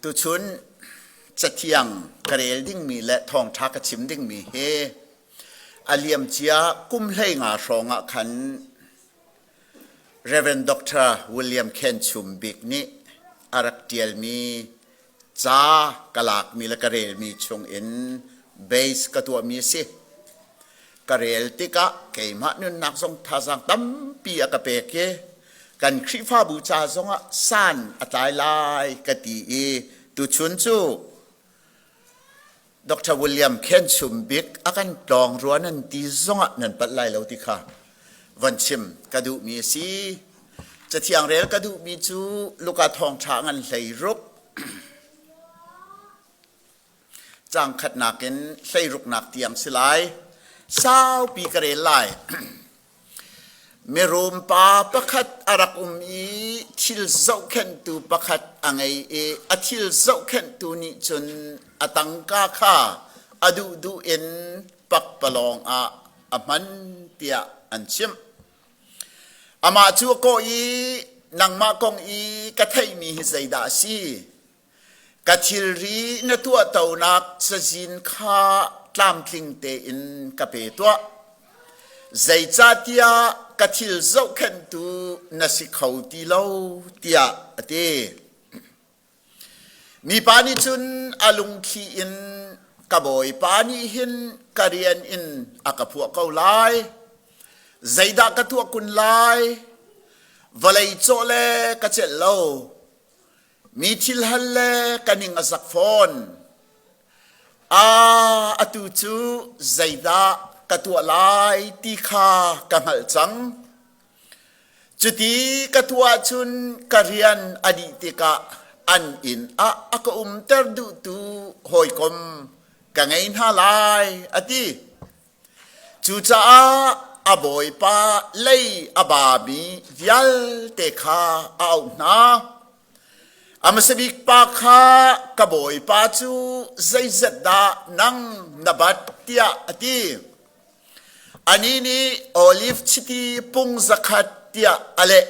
Tuchun cathiang ka rel dingmi le thawngṭha ka chim dingmi hi a liamcia kum 15 hrawng ah khan Rev. Dr. William Khen Chum Bik nih a rak ṭialmi ca ka lakmi le ka relmi chungin base ka tuahmi a si. Ka rel tikah keimah nunnak zong thazaang tampi a ka pek i kan Khrihfabu ca zongah san a tlai lai ka ti i tuchun cu Dr. William Khen Chum Bik a kan tlawng rua nan ti zongah nan palh lai lo ti kha von chim ka duhmi a si. Cathiang rel ka duhmi cu Luka thawngṭha ngan 16 Caang khatnak in hleiruknak tiang si lai. Saupi ka rel lai. Mirum pa pakhat a rak um i thil zohkhenhtu pakhat a ngei i a thil zohkhenhtu nih cun a tangka kha a duhduh in pakpalawng ah a hman tiah an chimh. Amah cu a kawh i nangmah kong i ka theihmi hi zeidah a si? Ka thilri na tuahtonak cazin kha tlamtling tein ka pe tuah. Zeicahtiah ka thil zohkhenhtu na si kho ti lo, tiah a ti. Mipa nih cun a lungthli in ka bawipa nih hin ka rian in a ka phuah ko lai. Zeidah ka tuah kun lai? Vawlei cawh le ka celh lo. Mi thil hal le ka ning a zak fawn. Aa, atu cu zeidah ka tuah lai ti kha ka hngalh cang. Cuti ka tuah ahcun ka rian a dih tikah an inn ah a ka umter duhtu hawikom ka ngei hna lai, a ti. Cucaah a bawipa lei a bami vialte kha a auh hna. A hmasa bik pa kha ka bawipa cu zeizat dah nang na bat tiah a ti. Anih nih oliv chiti pung zakhat tiah a leh.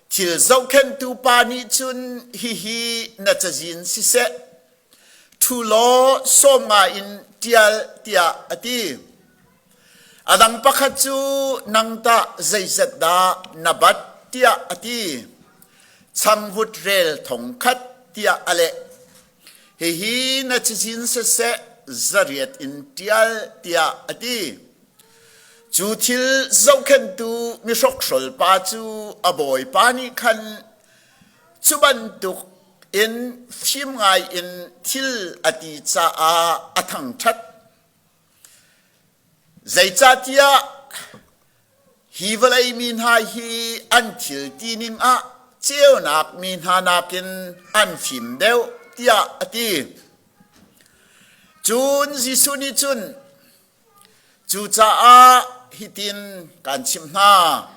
Thil zohkhenhtu pa nih cun hihi na cazin siseh, ṭhu law 50 in ṭial tiah a ti. A dang pakhat cu nang tah zeizat dah na bat tiah a ti. Changvut rel 1000 tiah a leh. Hihi na cazin siseh 800 in ṭial tiah a ti. Cu thil zohkhenhtu mihrokhrol pa cu a bawipa nih khan cu bantuk in fim ngai in thil a ti caah a thangṭhat. Zeicahtiah hi vawlei mi hna hi an thil tining ah ceunak mi hna nakin an fim deuh tiah a ti. Cun Jesuh nih cun Cucaah hitin kaan chimh hna.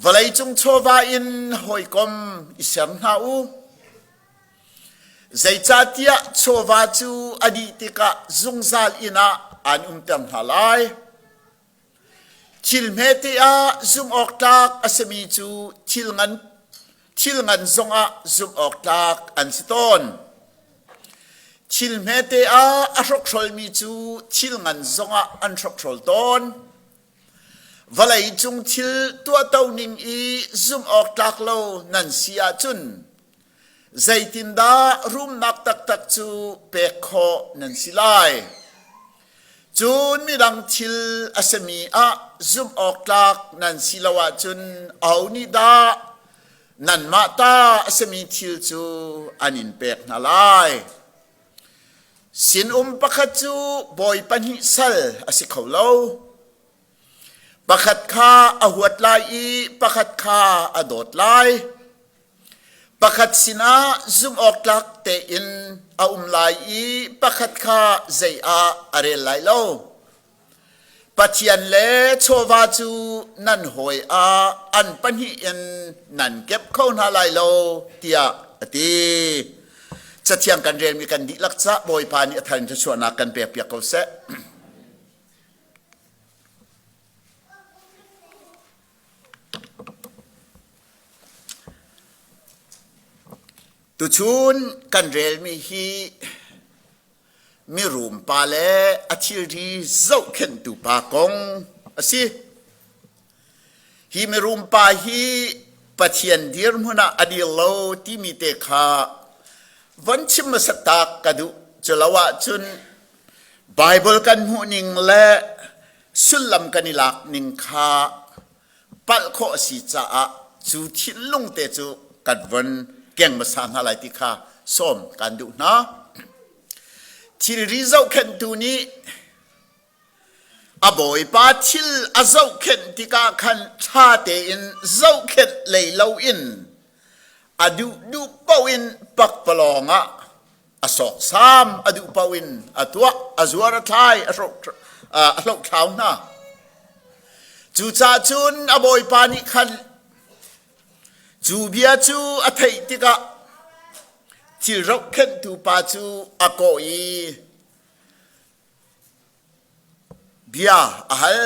Vawleicung chawva in hawikom i ser hna u. Zeicahtiah chawva cu a dih tikah zungzal inn ah aan umter hna lai. Thil hmete ah zumh awk tlak a simi cu thil ngan thil ngan zongah zumh awk tlak an si tawn. Thil hmete ah a hrokhrolmi cu thil ngan zongah an hrokhrol tawn. Vawlei cung thil tuahto ning i zumh awk tlak lo nan si ahcun zeitindah rumnak taktak cu pek khawh nan si lai? Cun midang thil a simi ah zumh awk tlak nan si lo ahcun aho nih dah nanmah ta a simi thil cu an in pek hna lai? Sinum pakhat cu bawi pahnih sal a si kho lo. Pakhat kha a huat lai i pakhat kha a dawt lai. Pakhat sinah zumhawktlak tein a um lai i pakhat kha zei ah a rel lai lo. Pathian le chawva cu nan hawi ah an pahnih in nan kep kho hna lai lo tiah a ti. Cathiang kan relmi kan dihlak cah Bawipa nih a thar in thluachuahnak kan pekpiak ko seh. Tuchun kan relmi hi mirum pa le a thilri zohkhenhtu pa kong a si. Hi mirum pa hi Pathian dirhmun ah a dir lo timi te kha von chim hmasat tak ka duh. Culo ahcun Baibal kan hmuh ning le sullam kan i lak ning kha palh khawh a si caah cu thinlung te cu kan von keng hmasa hna lai ti kha sawm kan duh hna. Thilri zohkhenhtu nih a bawipa thil a zohkhenh tikah khan ṭha tein zohkhenh lei loin a duhduh paoh in pakpalawng ah a sawksam a duh paoh in a tuah a zuar a thlai a hlohthlau hna. Cucaah cun a bawipa nih khan cu bia cu a theih tikah thil rohkhenhtu pa cu a kawh i Bia a hal.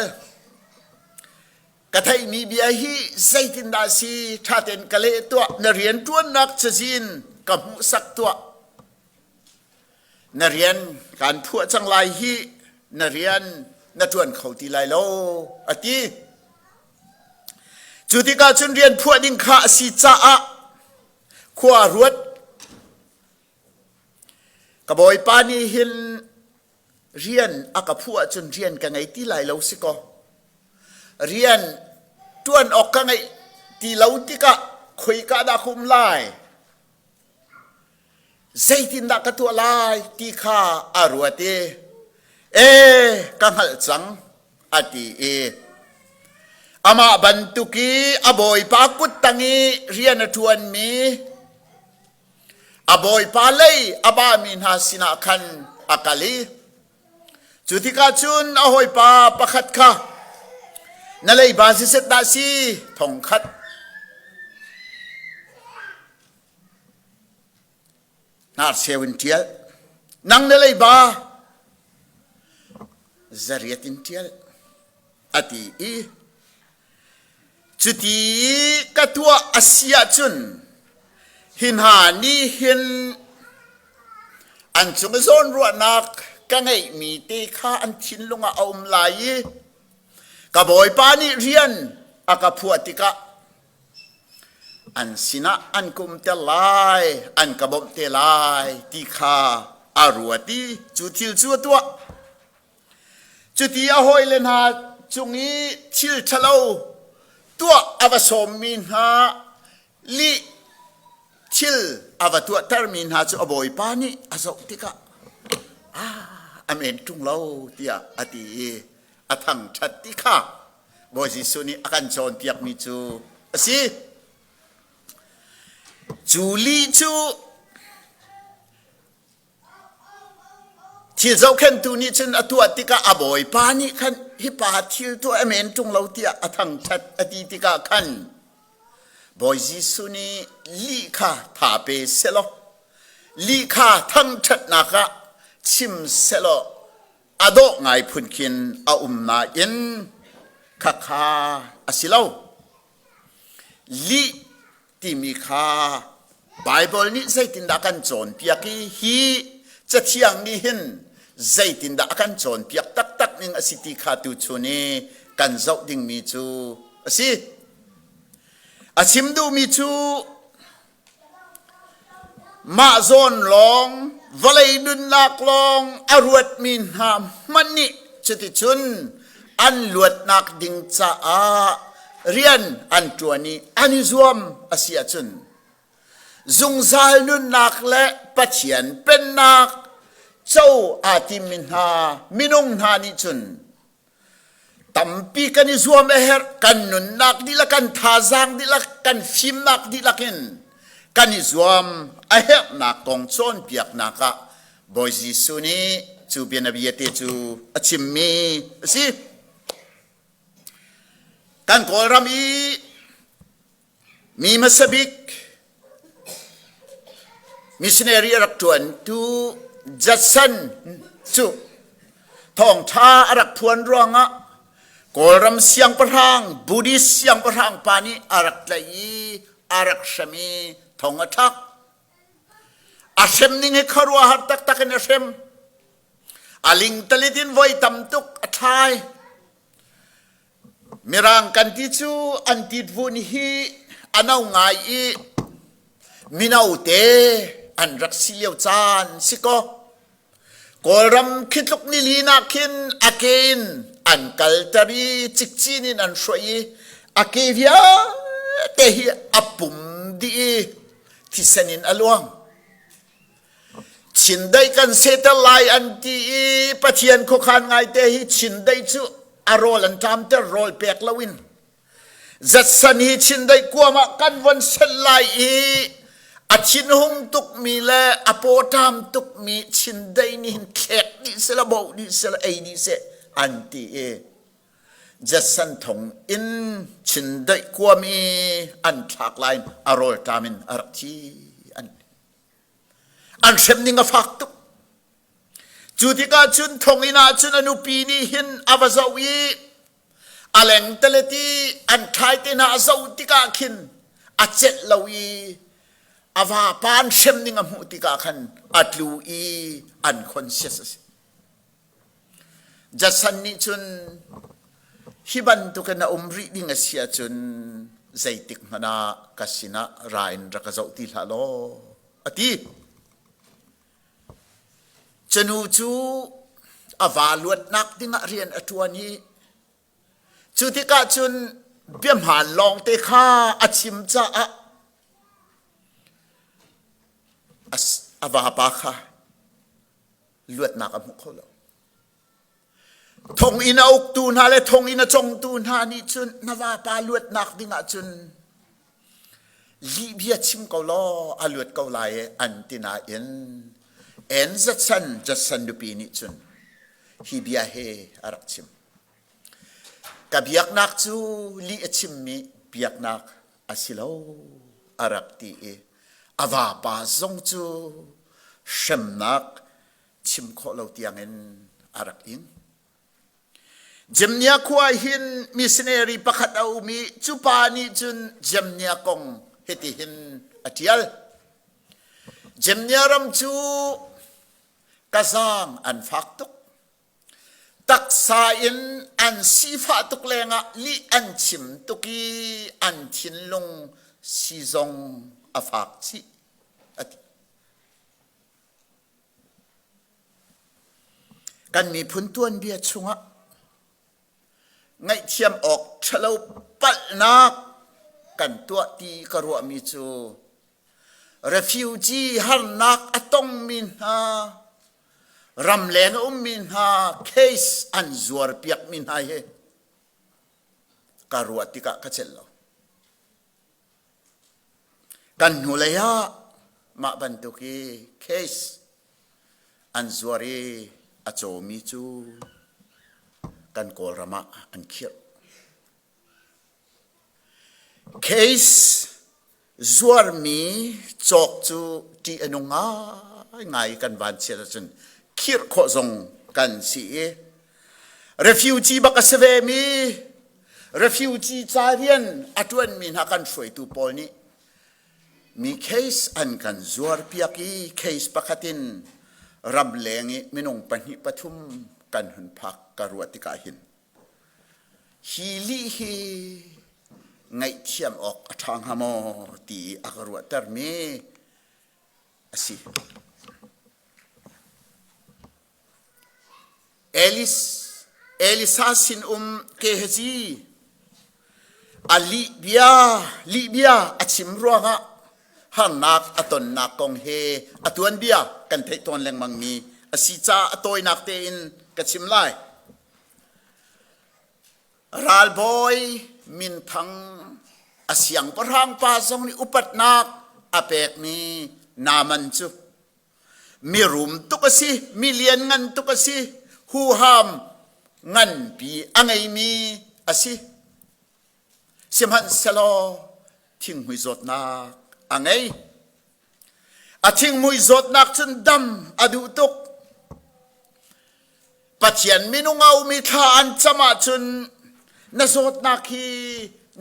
Ka theihmi bia hi zeitindah a si? Ṭha tein ka leh tuah. Na rianṭuannak cazin ka hmuhsak tuah. Na rian kaan phuah cang lai hi na rian na ṭuan kho ti lai lo, a ti. Cu tikah cun rian phuah ding kha a si caah khua a ruat. Ka bawipa nih hin rian a ka phuh ahcun rian ka ngei ti lai lo si kaw rian ṭuan awk ka ngeih ti lo tikah khoika dah ka um lai zeitindah ka tuah lai ti kha a ruat i e ka hngalh cang a ti i amah bantuk i a bawipa kut tang i rian a ṭuanmi A bawipa lei a bami hna sinah khan a kal i cu tikah cun a hawipa pakhat kha na leiba zeizat dah si thongkhat hnarcheu in ṭial nang na leiba zariat in ṭial a ti i Cuti ka tuah a si ahcun hi hna nih hin an cung i zawnruahnak ka ngeihmi te kha an thinlung ah a um lai i ka bawipa nih rian a ka phuah tikah an sinah an ka umter lai, an ka bawmh te lai ti kha a ruat i cu thil cu a tuah. Cuti a hawile hna cung i thil ṭhalo tuah a va sawmmi hna lih thil a va tuahtermi hna cu a bawipa nih a zoh tikah ah a men ṭung lo tiah a ti i a thangṭhat ti kha Bawi Jesuh nih a kan cawnpiakmi cu a si. Cu lih cu Thil zohkhenhtu nih cun a tuah tikah a bawipa nih khan hi pa thil tuah a men ṭung lo tiah a thangṭhat a ti tikah khan Bawi Jesuh nih lih kha tha pe sehlaw lih kha thangṭhatnak ah chim sehlaw a dawh ngai phun khin a um nain khakha a si lo. Lih timi kha Baibal nih zeitindah a kan cawnpiak i hi Cathiang nih hin zeitindah a kan cawnpiak taktak ning a si ti kha tuchun i kan zoh dingmi cu a si. A chim duhmi cu mah zawn lawng vawlei nunnak lawng a ruatmi hna hmanh nih cuticun an luatnak ding caah rian an ṭuan i an i zuam a si ahcun zungzal nunnak le Pathian pennak co aa timmi hna minung hna nih cun Tampi kan i zuam a herh. Kan nunnak dihlak, kan thazaang dihlak, kan fimnak dihlak in kan i zuam a herhnak kong cawnpiaknak ah Bawi Jesuh nih cu bianabia te cu a chimmi a si. Kan Kawlram i Mi hmasa bik missionary a rak ṭuantu Judson cu thawngṭha a rak phuan ruangah Kawlram siangpahrang Buddhist siangpahrang pa nih a rak tlaih i a rak hrem i thong a thlak. A hrem ning hi khuaruahhar taktak in a hrem. A lingtalit in voi tam tuk a thlai. Mirang kan ti cu an titvun hi a no ngai i mino te an rak si lio caan si kaw Kawlram khi tluk nili nak khin a ke in an kalter i cikcin in an hruai i a ke vialte hi a pum dih i thisen in a luang. Chindeih kan sehter lai an ti i Pathian khuakhan ngaite hi chindeih cu a rawl an ṭamter rawl pek loin Zatsan hi chindeih kuam ah kan von selh lai i a thinhung tukmi le a pawṭam tukmi chindeih nih hin thlek dih seh boh dih seh ei dih seh an ti i Jatsan thong in chindeih kuam i an thlak lai a rawlṭam in a rak thi an an hrem ning a fak tuk. Cu tikah cun thonginn ah cun a nupi nih hin a va zoh i a lengtelet i an thlai te hna a zoh tikah khin a celh lo i a vapa an hrem ning a hmuh tikah khan a tlu i an conscious a si. Judson nih cun hi bantukin a um rih ding a si ahcun zeitik hmanh ah ka sinah ra in rak ka zoh ti hlah law a ti. Canu cu a va luatnak dingah rian a ṭuan i cu tikah cun biahmaan lawngte kha a chim caah a vapa kha luatnak a hmu kho lo. Thonginn a uktu hna le thonginn a congtu hna nih cun na vapa luatnak dingah cun lihbia chim ko law a luat ko lai e an ti nain En Judson Judson nupi nih cun hi bia he a rak chim. Ka biaknak cu lih a chimmi biaknak a si lo a rak ti i a vapa zong cu hremnak chim khawh lo tiangin a rak ing. Jemnia khua hin missionary pakhat a um i cu pa nih cun Jemnia kong hitihin a ṭial. Jemnia ram cu ka zaang an fak tuk. Taksa in an sifah tuk lengah lih an chim tuk i an thinlung si zong a fak chih a ti. Kan miphun tuanbia chungah ngaihthiam awk ṭhalo palhnak kan tuah ti ka ruahmi cu refugee harnak a tongmi hna ramleng a ummi hna case an zuarpiakmi hna hi ka ruah tikah ka celh lo. Kan hnulei ah mah bantuk i case an zuar i a cawmi cu kan Kawlram ah an khirh. Case zuarmi cawk cu ṭih a nung ngaingai kan vanchiat ahcun khirh khawh zong kan si i refugee bak a si vemi refugee ca rian a ṭuanmi hna kan hruaitu pawl nih mi case an kan zuarpiak i case pakhat in ramleng i minung pahnih pathum kan hun phak ka ruah tikah hin Hi lih hi ngaihthiam awk a ṭha hnga maw ti a ka ruahtermi a si. Elis, Elisa sinum Gehazi a lihbia lihbia a chim ruangah harnak a tonnak kong he a tuanbia kan theih tawn lengmangmi a si caah a tawinak tein ka chim lai. Ralbawi minthang a siangpahrang pa zong nih upatnak a pekmi Naaman cu mirum tuk a si, mi lianngan tuk a si, huham nganpi a ngeimi a si. Sihmanhsehlaw thinghmui zawtnak a ngei. A thinghmui zawtnak cun dam a duh tuk. Pathian minung a um i thla an cam ahcun na zawtnak hi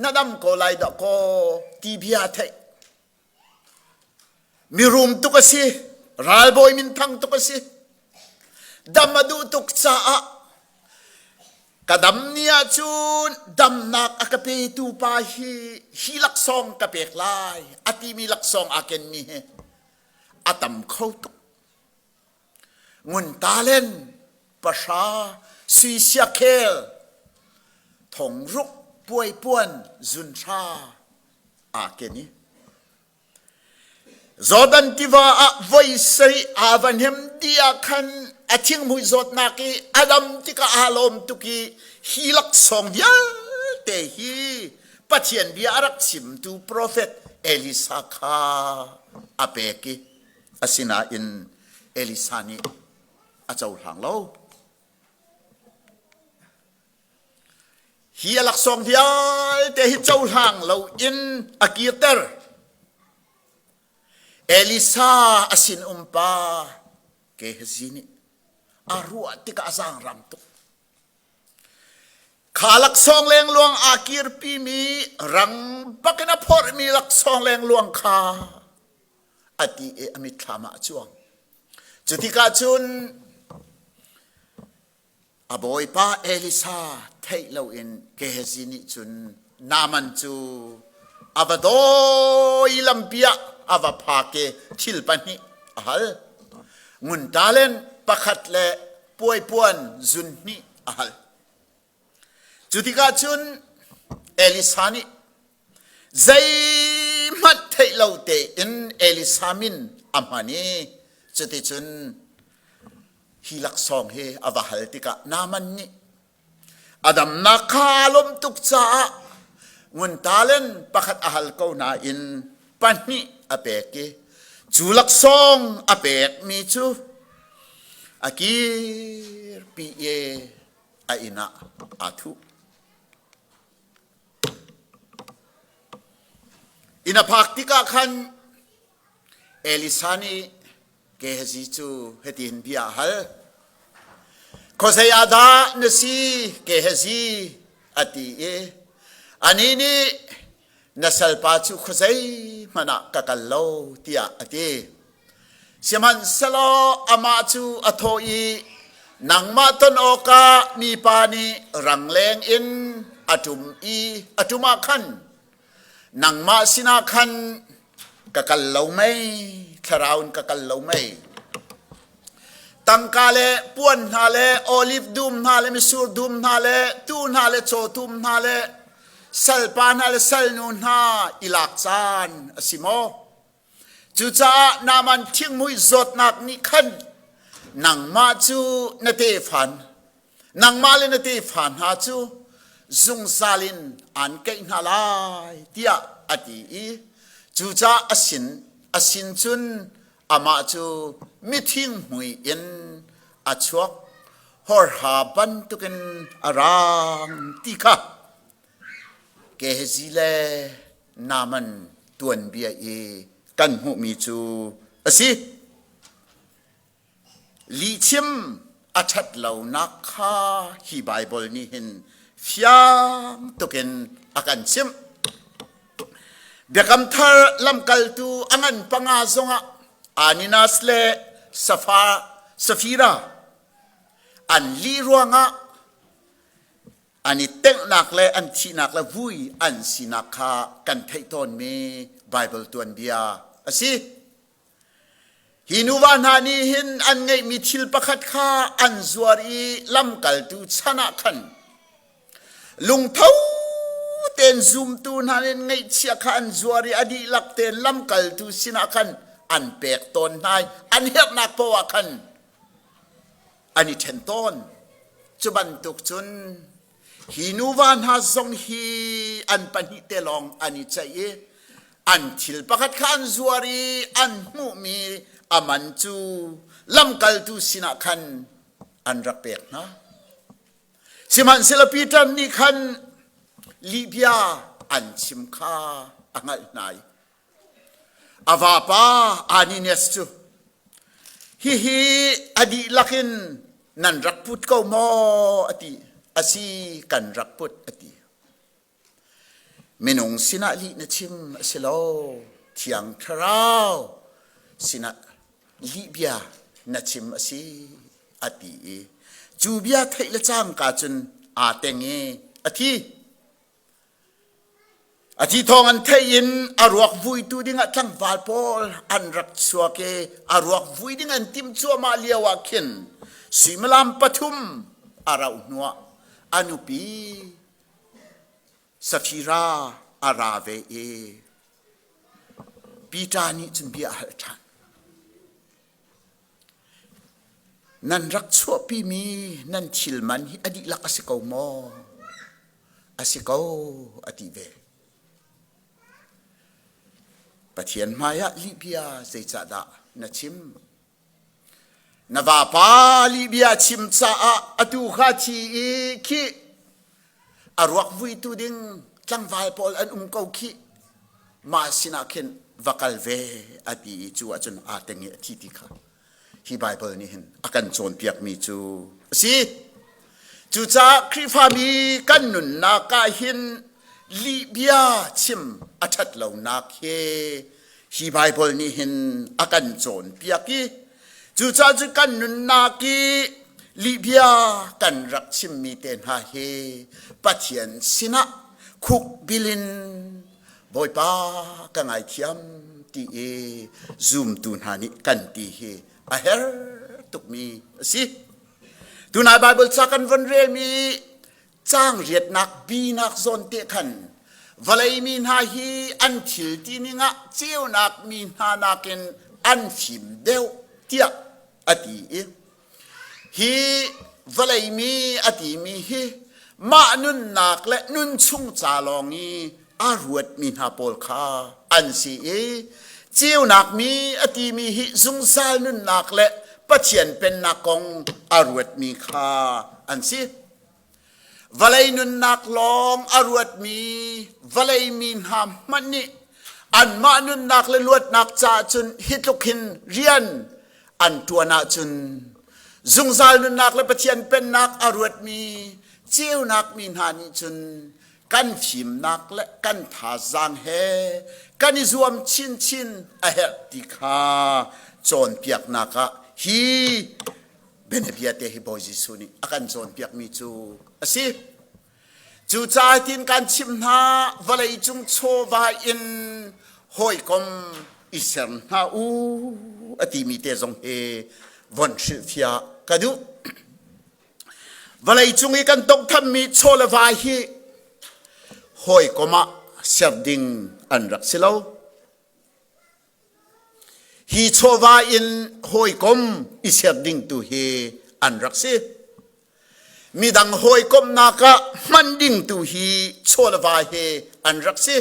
na dam ko lai dah kaw ti bia a theih. Mirum tuk a si. Ralbawi minthang tuk a si. Dam a duh tuk caah ka dam ni ahcun damnak a ka petu pa hi hi laksawng ka pek lai a timi laksawng aa kenmi hi a tam kho tuk. Ngun talen pahra sui siakhel thongruk puaipuan zunhra aa ken i Jordan tiva ah voi sarih aa va hnem dih ah khan a thinghmui zawtnak i a dam tikah aa lawm tuk i hi laksawng vialte hi Pathian bia a rak chimtu profet Elisa kha a pek i asinain Elisa nih a cohlang lo. Hi a laksawng vialte hi cohlang loin a kirter. Elisa a sinum pa Gehazi nih a ruah tikah a zaangram tuk. Kha laksawng lengluang aa kirpimi rang bakin a phorhmi laksawng lengluang kha a ti i a mitthlam ah a cuang. Cutikah cun A bawipa Elisa theih loin Gehazi nih cun Naaman cu a va dawi lampi ah a va phak i thil pahnih a hal. Ngun talent pakhat le puaipuan zun hnih a hal. Cu tikah cun Elisa nih zeihmanh theih lo tein Elisa min a hman i cuticun hi laksawng hi a va hal tikah Naaman nih a damnak kha aa lawmh tuk caah ngun talent pakhat a hal ko nain pahnih a pek i cu laksawng a pekmi cu a kirpi i a inn ah aa thuh. Inn a phak tikah khan Elisa nih Gehazi cu hitin bia a hal. Khuazei ah dah na si Gehazi a ti i anih nih na salpa cu khuazei hmanh ah ka kal lo tiah a ti. Sihmanhsehlaw amah cu a thawh i nangmah ton awkah mipa nih rangleng in a ṭum i a ṭum ah khan nangmah sinah khan ka kal lo mei, thlarau in ka kal lo mei. Tangka le puan hna le oliv dum hna le mitsur dum hna le tuu hna le cawtum hna le salpa hna le salnu hna i lak caan a si maw? Cucaah Naaman thinghmui zawtnak nih khan nangmah cu na tefa nangmah le na tefa hna cu zungzal in aan keih hna lai tiah a ti i cucaah a sin a sin cun amah cu mithinghmui in a chuak horha bantukin a raang ti kha Gehazi le Naaman tuanbia i kan hmuhmi cu a si. Lihchim a ṭhat lonak kha hi Baibal nih hin fiang tukin a kan chimh. Biakam thar lamkaltu a ngan panga zongah Ananias le Safira an lih ruangah an i tenghnak le an thihnak le vui an sinak kha kan theih tawnmi Baibal tuanbia a si. Hi nuva hna nih hin an ngeihmi thil pakhat kha an zuar i lamkaltu chan ah khan lungtho tein zumtu hna nih ngeihchiah kha an zuar i a dihlak tein lamkaltu sinah khan an pek tawn hna i an herhnak paoh ah khan an i ṭhen tawn. Cu bantuk cun hi nuva hna zong hi an pahnih te lawng an i ceih i an thil pakhat kha an zuar i an hmuhmi a man cu lamkaltu sinah khan an rak pek hna. Sihmanhsehlaw Peter nih khan lihbia an chim kha a hngalh hna i A vapa Ananias cu hihi a dihlak in nan rak put ko maw a ti. A si kan rak put a ti. Minung sinah lih na chim a si lo. Thiang Thlarau sinah. Lihbia na chim a si a ti i cu bia theih le cangka cun aa teng i a thi. A thi thawng an theih in a ruak vuitu dingah tlangval pawl an rak chuak i a ruak vui ding an timh cuahmah lio ah khin suimilam pathum a rauh hnuah a nupi Safira a ra ve i Peter nih cun bia a hal ṭhan. Nan rak chuahpimi nan thil man hi a dihlak a si ko maw? A si ko, a ti ve. Pathian hmaiah lihbia zeicahdah na chim? Na vapa lihbia chim caah atu kha thi i khih a ruak vuitu ding tlangval pawl an um ko khih mah sinah khin va kal ve a ti i cu ahcun aa teng i a thi ti kha hi Baibal nih hin a kan cawnpiakmi cu a si. Cucaah Khrihfami kan nunnak ah hin lihbia chim a ṭhat lonak hi hi Baibal nih hin a kan cawnpiak i cucaah cu kan nunnak i lihbia kan rak chimmi te hna hi Pathian sinah khuk bil in Bawipa ka ngaithiam ti i zumtu hna nih kan ti hi a her tukmi a si. Tunai Baibal ca kan von relmi caang riatnak binak zawn te khan vawlei mi hna hi an thil ti ning ah ceunak mi hna nakin an fim deuh tiah a ti i hi vawlei mi a timi hi mah nunnak le nun chung ca lawng i a ruatmi hna pawl kha an si i ceunak mi a timi hi zungzal nunnak le Pathian pennak kong a ruatmi kha an si. Vawlei nunnak lawng a ruatmi vawlei mi hna hmanh nih anmah nunnak le luatnak caah cun hi tluk hin rian an ṭuan ahcun zungzal nunnak le Pathian pennak a ruatmi ceunak mi hna nih cun kan fimnak le kan thazaang he kan i zuam chinchin a herh ti kha cawnpiaknak ah hi bianabia te hi Bawi Jesuh nih a kan cawnpiakmi cu a si. Cucaah tin kan chimh hna vawlei cung chawva in hawikom i ser hna u a timi te zong hi von hrilhfiah ka duh. Vawlei cung i kan tongthammi chaw le va hi hawikom ah ser ding an rak si lo. Hi chawva in hawikom i ser ding tu hi an rak si. Midang hawikomhnak ah hman ding tu hi chaw le va hi an rak si.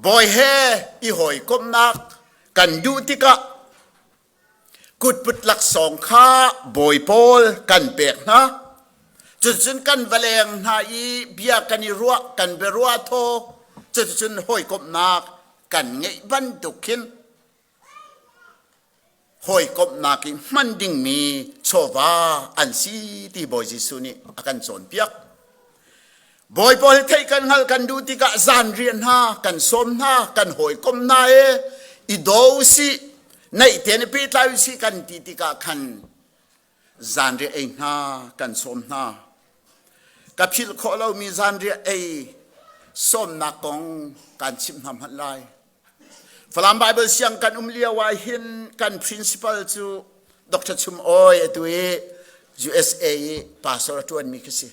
Bawi he i hawikomhnak kan duh tikah kutput laksawng kha bawi pawl kan pek hna. Cuticun kan va leng hna i bia kan i ruah, kan biaruah thaw. Cuticun hawikomhnak kan ngeih bantuk khin hawikomhnak i hman dingmi chawva an si ti Bawi Jesuh nih a kan cawnpiak. Bawi pawl theih kan hngalh kan duh tikah zanriah hna kan sawm hna kan hawikom hna e i do usih naih tein i pehtlai usih kan ti tikah khan zanriah ei hna kan sawm hna. Ka philh khawh lomi zanriah ei sawmnak kong kan chimh hna hmanh lai. Falam Bible siang kan um lio ah hin kan principal cu Dr. Chum Awi atu i USA i pastor a ṭuanmi khi si.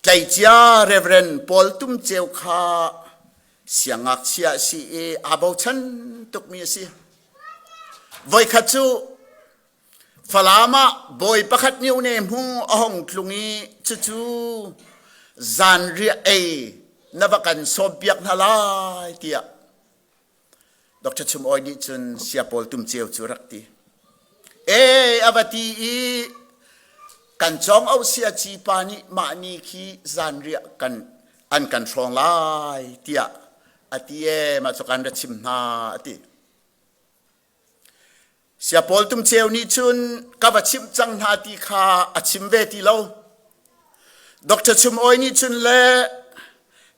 Tleicia Reverend Paul Tum Ceu kha siangngakchia a si i aa bochan tukmi a si. Voikhat cu Falam ah bawi pakhat myone hmu a hong tlung i cucu zanriah ei na va kan sawmpiak hna lai tiah Dr. Chum Awi nih cun sia pawl tum ceu cu rak ti. E a va ti i kan cawng au sia ci pa nih mah ni khi zanriah kan an kan hrawng lai tiah a ti e mah cu kan ra chim hna a ti. Siapawl tumceu nih cun ka va chimh cang hna ti kha a chim ve ti lo. Dr. Chum Awi nih cun le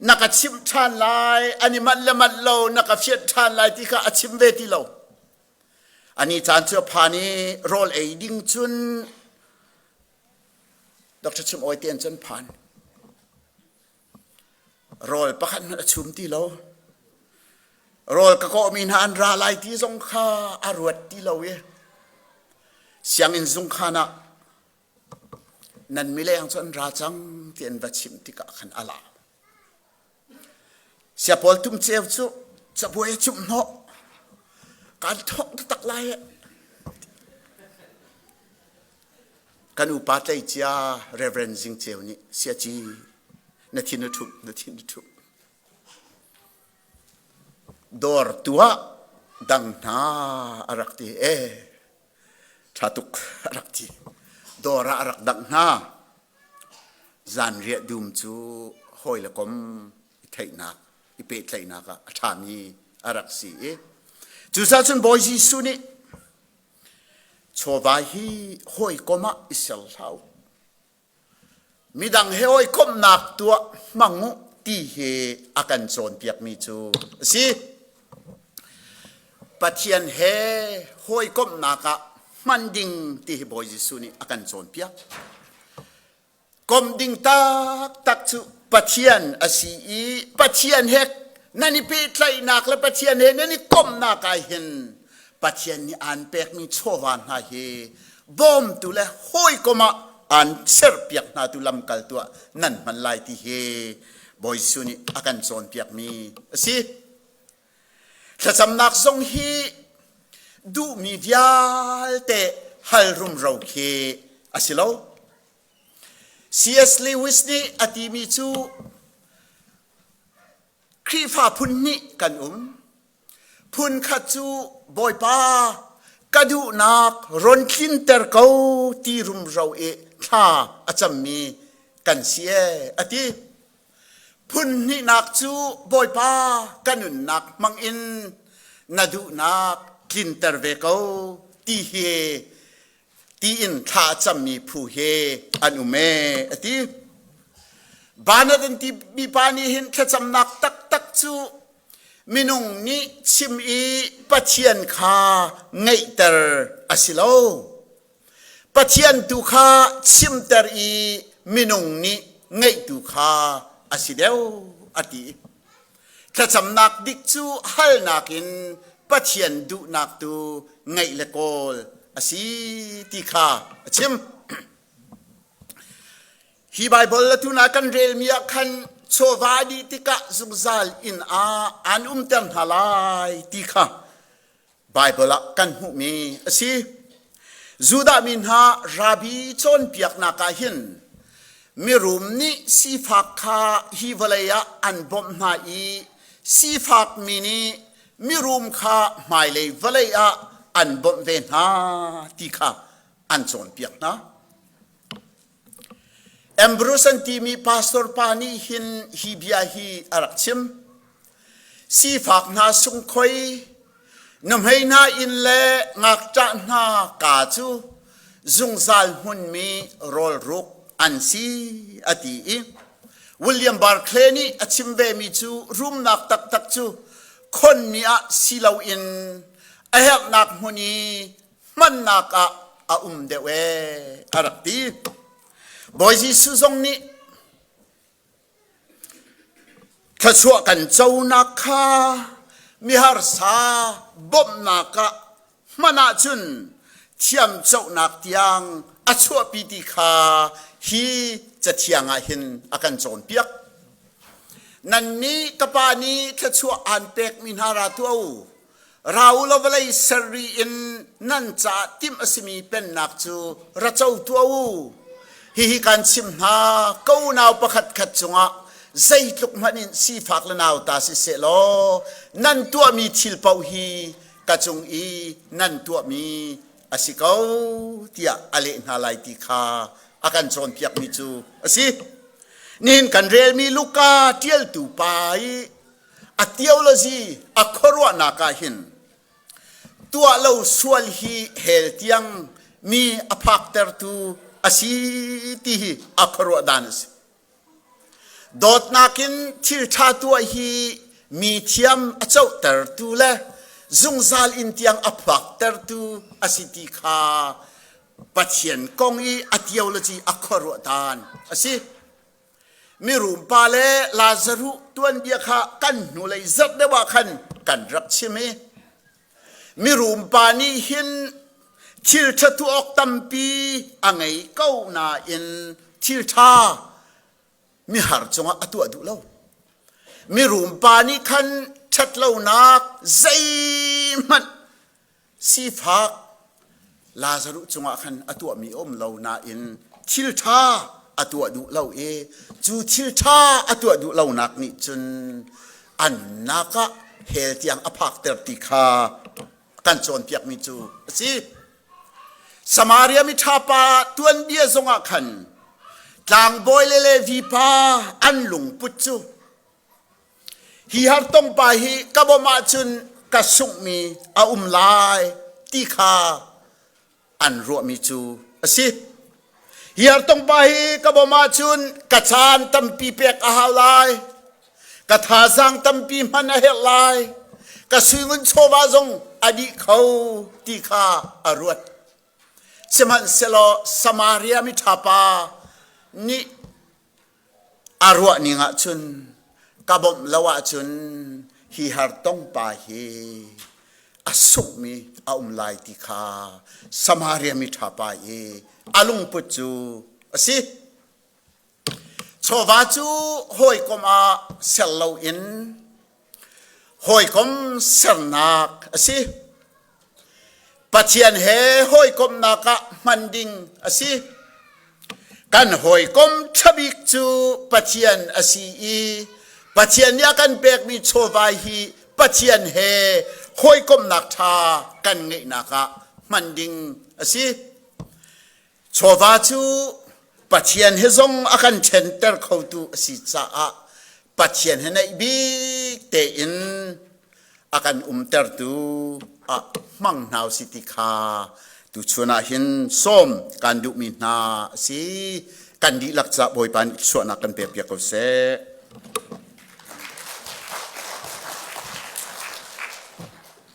na ka chimh ṭhan lai, an i manh le manh lo na ka fianh ṭhan lai ti kha a chim ve ti lo. Ani caan cu a phan i rawl ei ding cun Dr. Chum Awi te an cun phan. Rawl pakhat hmanh a chum ti lo. Rawl ka kawhmi hna an ra lai ti zong kha a ruat ti lo i sianginn zungkhan ah nan mileng cu an ra cang ti an va chimh tikah khan a la. Siapawl tum ceu cu cabuai a cumh hnawh. Kaan thawk taktak lai. Kan upa tleicia Reverend Zing Ceu nih siaci na thin a ṭhumh, na thin a ṭhumh. Dawr tuah dang hna a rak ti e ṭha tuk a rak ti. Dawr ah a rak dangh hna. Zanriah dum cu hawi le kom i theihnak, i pehtlaihnak ah a ṭhami a rak si i cucaah cun Bawi Jesuh nih Chawva hi hawikom ah i ser hlah u. Midang he hawikomhnak tuah hmang u ti hi a kan cawnpiakmi cu a si. Pathian he hawikomhnak ah hman ding ti hi Bawi Jesuh nih a kan cawnpiak. Komh ding taktak cu Pathian a si i Pathian he nan i pehtlaihnak le Pathian he nan i komhnak ah hin Pathian nih aan pekmi chawva hna hi bawmtu le hawikom ah aan serpiak hna tu lamkaltu ah nan hman lai ti hi Bawi Jesuh nih a kan cawnpiakmi a si. Thlacamnak zong hi duhmi vialte hal rumro khi a si lo. C.S. Lewis nih a timi cu Khrihfa phun hnih kan um. Phun khat cu Bawipa ka duhnak ron tlinter ko ti rumro i thla a cammi kan si ee a ti. Phun hnihnak cu Bawipa ka nunnak hmangin na duhnak tlinter ve ko ti hi tiin thla a cammi phu he an um ee a ti. Banat an timi pa nih hin thlacamnak taktak cu minung nih chim i Pathian kha ngeihter a si lo. Pathian tu kha chimter i minung nih ngeihtu kha a si deuh a ti. Thlacamnak dik cu halnak in Pathian duhnak tu ngeih le kawl a si ti kha a chim. Hi Baibal atu na kan relmi ah khan chawva dih tikah zungzal inn ah an umter hna lai ti kha Baibal ah kan hmuhmi a si. Judah mi hna rabbi cawnpiaknak ah hin mirum nih sifak kha hi vawlei ah an bawmh hna i sifak mi nih mirum kha hmailei vawlei ah an bawmh ve hna ti kha an cawnpiak hna. Ambrose an timi pastor pa nih hin hi bia hi a rak chim. Sifak hna sungkhoi, nuhmei hna inn le ngakṭah hna kaa cu zungzal hmunmi rawlruk an si a ti i William Barclay nih a chim vemi cu rumnak taktak cu khonmi ah si loin a herhnak hmun i hmannak ah a um deuh ee a rak ti. Bawi Jesuh zong nih thluachuah kan conak kha miharsa bawmhnak ah hman ahcun thiamcohnak tiang a chuahpi ti kha hi cathiang ah hin a kan cawnpiak. Nannih ka Pa nih thluachuah aan pekmi hna ra tuah u. Ra u law vawlei ser ri in nan caah timh a simi pennak cu ra co tuah u. Hihi kan chimh hna, ka unau pakhatkhat cungah zeitluk hmanh in sifak le nauta si seh law nan tuahmi thil paoh hi ka cung i nan tuahmi a si ko tiah a leh hna lai ti kha a kan cawnpiakmi cu a si. Nihin kan relmi Luka ṭialtu pa i a theology a khuaruahnak ah hin tuah lo sual hi hell tiang mi a phaktertu a si ti hi a khuaruah dan a si. Dawtnak in thil ṭha tuah hi mi thiam a cohtertu le zungzal in tiang a phaktertu a si ti kha Pathian kong i a theology a khuaruah dan a si. Mirum pa le Lazaruh tuanbia kha kan hnulei zarh deuh ah khan kan rak chim i mirum pa nih hin thil ṭha tuah awk tampi a ngei ko nain thil ṭha mihar cungah a tuah duh lo. Mirum pa nih khan ṭhatlonak zeihmanh sifak Lazaruh cungah khan a tuahmi a um lo nain thil ṭha a tuah duh lo i cu thil ṭha a tuah duh lonak nih cun an nak ah hell tiang a phakter ti kha kan cawnpiakmi cu a si. Samaria miṭha pa tuanbia zongah khan tlangbawi le Levi pa an lungput cu hi hartong pa hi ka bawmh ahcun ka sunghmi a um lai ti kha an ruahmi cu a si. Hi hartong pa hi ka bawmh ahcun ka caan tampi pek a hau lai. Ka thazaang tampi hman a herh lai. Ka suingun chawva zong a dih kho ti kha a ruat. Sihmanhsehlaw Samaria miṭha pa nih a ruah ning ahcun ka bawmh lo ahcun hi hartong pa hi a sunghmi a um lai ti kha Samaria miṭha pa i a lungput cu a si. Chawva cu hawikom ah ser loin hawikom sernak a si. Pathian he hawikomhnak ah hman ding a si. Kan hawikom ṭhabik cu Pathian a si i Pathian nih a kan pekmi chawva hi Pathian he hawikomhnak ṭha kan ngeihnak ah hman ding a si. Chawva cu Pathian he zong a kan ṭhenter khotu a si caah Pathian he naih bik tein a kan umtertu ah hmang hna u si ti kha tuchun ah hin sawm kan duhmi hna a si. Kan dihlak ca Bawipa nih chuahnak kan pek piak ko seh.